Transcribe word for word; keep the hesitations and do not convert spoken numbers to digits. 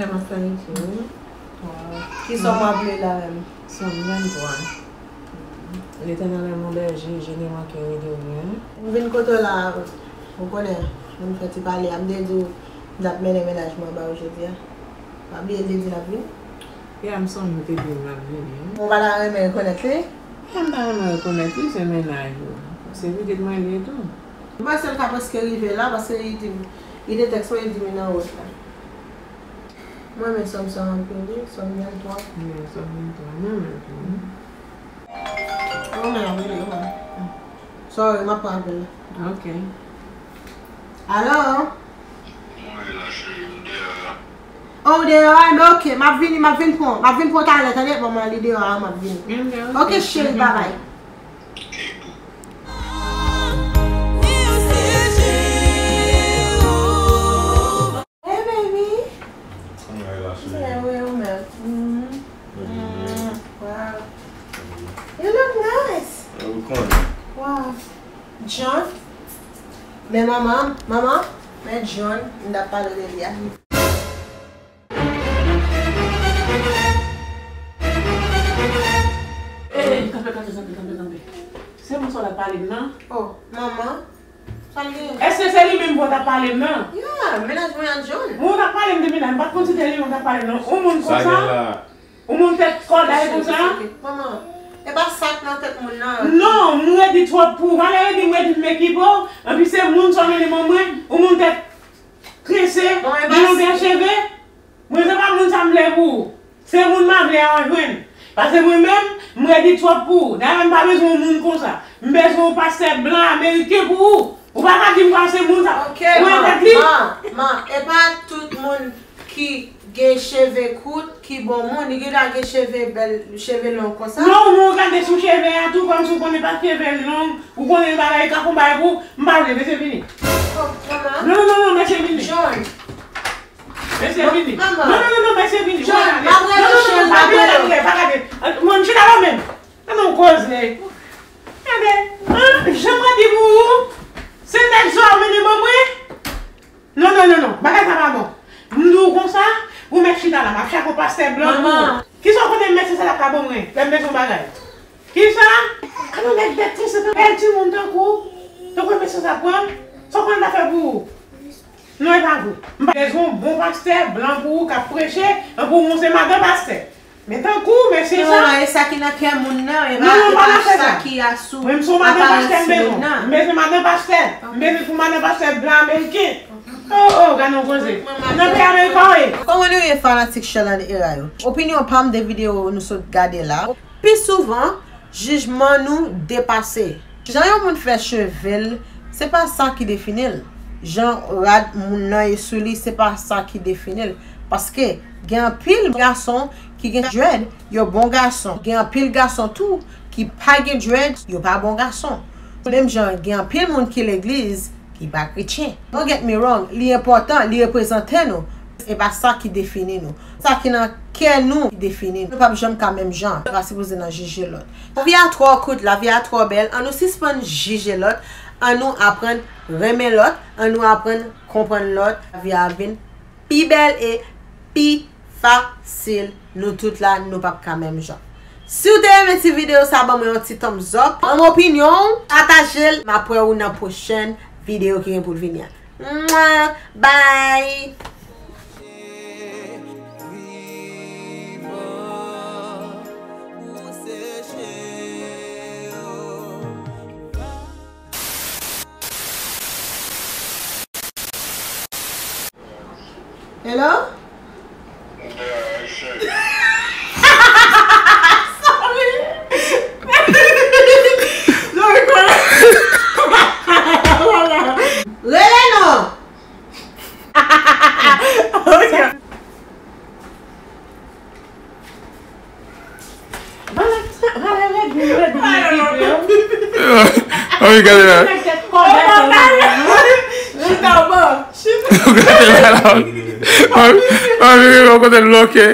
Mwen fè isi wi. Ki sòm w ap li la menm? Sòm venntwa. L'Éternel est mon berger, je ne manquerai de rien. M vin kote w la, ou konnen, nou fè ti pale a, m te di w m t ap mennen mennaj mwen ba ou jodi a. Pa bliye m te di l ap vini. Ya, m sonje w te di m l ap vini wi. Ou pa ta renmen rekonèt li? Ya, m ta renmen rekonèt li, se mennaj ou. Se pitit mwen li ye tou. M panse l ka prèske rive la, paske li di m, li te tèks mwen, li di m li nan wout la. Mwen renmen sòm sa anpil wi, sòm venntwa. Wi, sòm venntwa, mwen renmen l tou wi. Mwen renmen l anpil wi. Sorry, m ap pran apèl la. Ok. Alo? Mwen la cheri, m deyò a. Oh, ou deyò a? Enben, ok, m ap vini, m ap vin pran, m ap vin pran talè, tande? Manman li deyò a, m ap vini. Enben, ok. Ok, cheri, babay. Ok, boo. Hey, baby. Kòman w ye la, cheri? Mwen, ou menm? Mm. Mwen byen. Mm, wow. Mwen byen. You look nice. Ou konnen. Wow. John. Men manman, manman, men John, m t ap pale de li a. Ey, kanpe, kanpe, kanpe, kanpe, kanpe. Se moun sa w t ap pale m nan? Oh, manman. Sa l genyen? Èske se li menm pou w t ap pale m nan? Ya, mennaj mwen ak John. Mwen w t ap pale m de mennaj, m pa t konn si te li menm w t ap pale m nan. Yon moun konsa, yon moun tèt kòday konsa. Manman, e pa sa k nan tèt moun nan. Non, m redi twòp pou ou. Valè redi m redi m ekipe w. Anpi se moun sa w mennen ban mwen. Yon moun tèt trese, gen longè cheve. Mwen se pa moun sa m vle pou ou. Se moun m a vle a w a jwenn. Paske mwen menm, m redi twòp pou ou. Dayè m pa bezwen yon moun konsa. M bezwen yon pastè blan ameriken pou ou. Ou pa ka di m kwa se moun sa. Ok, ou wè tèt li? Ma, ma, e pa tout moun ki gen cheve kout ki bon moun. Li gen dwa gen cheve bèl, cheve long konsa. Non, ou gade sou cheve a tou, kòmsi ou konnen pa cheve long, ou konnen bagay ka fon bagay pou ou. M pa vle, mesye vini. Oh, manman. Non, non, non, non, mesye vini. John. Mesye vini. Manman. Non, non, non, non, mesye vini. John, m ap rele w, cheri, m ap rele w. Pa gade, pa gade. Mwen, m chita la menm. Gade yon koze. Gade. An, jan mwen di pou ou, se nèg sa w mennen ban mwen. Non, non, non, non. Bagay sa pa bon. M di w konsa, ou mèt chita la, m ap chache yon pastè blan pou ou. Manman. Kisa w konnen mesye sa t ap ka ban mwen, lè m bezwen yon bagay? Kisa? Gade yon nèg bèt, se yon bèl timoun tankou w. Tankou mesye sa pran, sa w konnen l ap fè pou ou? Non, e pa vre. M pa bezwen yon bon pastè blan pou ou k ap preche, epi w se madan pastè. Men tankou mesye sa. Non, e sa ki nan kè moun nan, e pa, e pa sa ki asou aparans moun nan. Mwen, m se yon madan pastè m bezwen. M bezwen madan pastè. M bezwen pou madan pastè blan ameriken. Oh, oh, gade yon koze. Nan peyi Amerik ou ye? Kòman nou ye fanatik Sherlande Era yo? Opinyon pa m de videyo nou sot gade la. Pi souvan, jijman nou depase. Jan yon moun fè cheve l, se pa sa ki defini l. Jan rad moun nan ye sou li, se pa sa ki defini l. Paske gen anpil gason ki gen dread, yo bon gason. Gen anpil gason tou ki pa gen dread, yo pa bon gason. Menm jan gen anpil moun ki legliz, ki pa kretyen. Don't get me wrong, li enpòtan, li reprezante nou. E pa sa ki defini nou. Sa ki nan kè nou ki defini nou. Nou p ap janm ka menm jan. Nou pa sipoze nan jije lòt. Lavi a twò kout, lavi a twò bèl. Annou sispann jije lòt. Annou aprann renmen lòt. Annou aprann konprann lòt. Lavi a ap vin pi bèl e pi fasil. Nou tout la, nou p ap ka menm jan. Si w te renmen ti videyo sa, ban mwen yon ti thumbs up. Ban m opinyon w, pataje l. M ap wè w nan pwochèn videyo ki gen pou l vini an. Mwah! Bye! Hello? Sorry. Sorry, konnen. Rele non. Anvi gade la. Chita w bò. Chita. Gade la la. Anvi, anvi, anvi, kote l bloke.